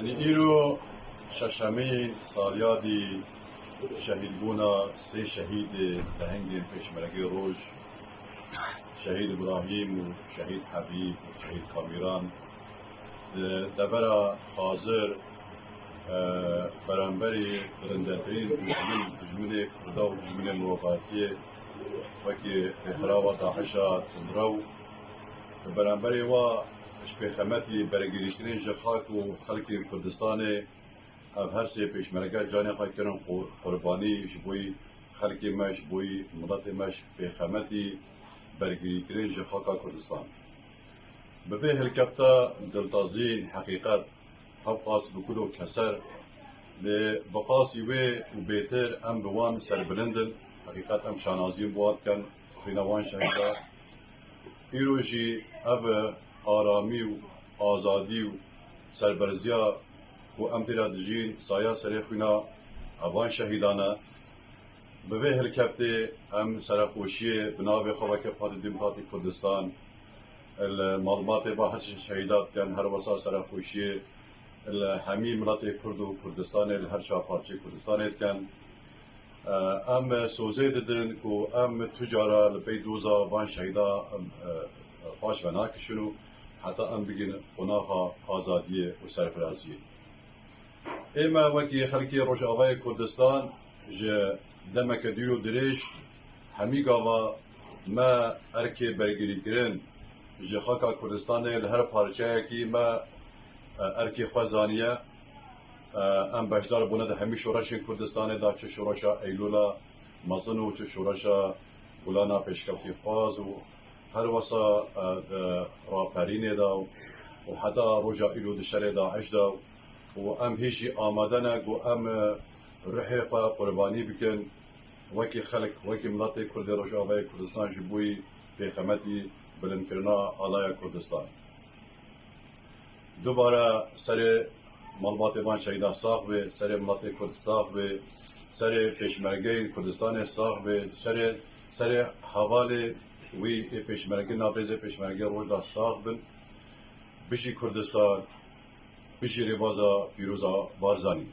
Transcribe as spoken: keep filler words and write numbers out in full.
Îro şeşemîn salyadî şehîdbûna sê şehîdê lehengên Pêşmergê Roj, Şehîd Îbrahîm û Şehîd Hebîb û Şehîd Kamîran, di devera hazir, e, beramberî birindetirîn dijmin, dijminê Kurda û dijminê mirovatiyê, wekî rêxirawa DAIŞ'a tundrew, li beramberê wa ji pêxemetî bergirîkirin ji xak û xelkên Kurdistanê, ev her sê pêşmerge canê xwe kirin qu-, qurbanî ji bo yî xelkê me, ji bo yî miletê me, ji pêxemetî bergirîkirin ji xaka Kurdistan. Bi vê hilkefta diltazîn, heqîqet, hevqas bi kul û keser, lê bi qasî wê û bêtir em bi wan serbilind in. Heqîqet em şanaziyên bi wan dikin, xwîna wan şehîda. Îro jî ev aramî û azadî û serberziya ku em tê de dijîn, saya serê xwîna evan şehîdan e. Bi vê hilkeftê em serexweşiyê bi navê xwe weke Partî Demokratîk Kurdistan, li malbatê ba her şehîda dikin, her wesa serexweşiyê li hemî miletê Kurd û Kurdistanê, li her çar parçeyê Kurdistanê dikin. Em sozê didin ku em tu cara li pey doza van şehîda, em, e, paş venakişin û heta em bigin qonaxa azadiyê û serfiraziyê. Ê me wekî xelkê Rojavayê Kurdistan ji demeke dûr û dirêj hemî gava me erkê bergirîkirin ji xaka Kurdistanê li her parçeyekî me, e, erkê xwe zaniye. E, em beşdar bûne di hemî şoreşên Kurdistanê de, çi şoreşa Eylûla mezin û çi şoreşa Gulana Pêşkevtîxwaz û her wesa, e, e, raperînê de û heta roja îro di şerê DAIŞ de û em hîn jî amade ne ku em, e, ruhê xwe qurbanî bikin, wekî xelk, wekî miletê Kurdê Rojavayê Kurdistan ji bo yî pêxemetî bilindkirina alaya Kurdistan. Dubare serê malbatê van şehîda sax be, serê miletê Kurd sax be, serê pêşmergeyên Kurdistanê sax be, serê, serê hevalê wî ê pêşmerge, nav rêzê pêşmerge Rojda sax bin. Bijî Kurdistan, bijî rêbaza pîroza Barzanî.